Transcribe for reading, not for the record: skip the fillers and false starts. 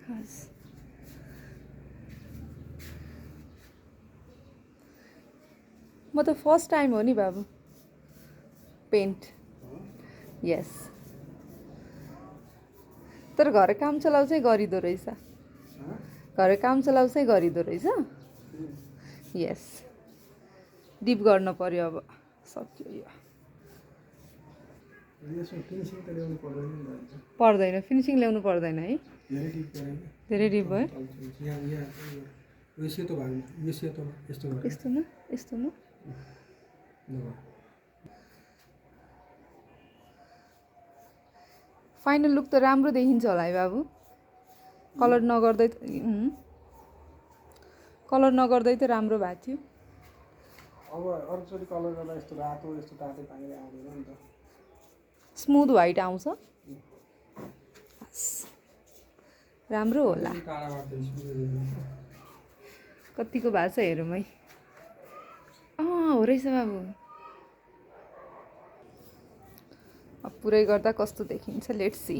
हस् म त फर्स्ट टाइम हो नि बाबु पेन्ट यस तर घर काम चलाउ चाहिँ गरिदो रहेछ घर काम चलाउ चाहिँ गरिदो रहेछ यस डिप गर्न पर्यो अब सक्यो यो पर्दैन फिनिसिङ ल्याउनु पर्दैन है धेरै डिप भयो यस्तो न फाइनल लुक त राम्रो देखिन्छ होला है बाबु कलर नगर्दै त राम्रो भएको थियो अब अरूचोटि कलर गर्दा यस्तो रातो यस्तो तातो पानीले आउँदैन नि त स्मुथ व्हाइट आउँछ राम्रो होला कतिको भएको छ हेरौँ है हो रहेछ बाबु अब पुरै गर्दा कस्तो देखिन्छ लेट्स सी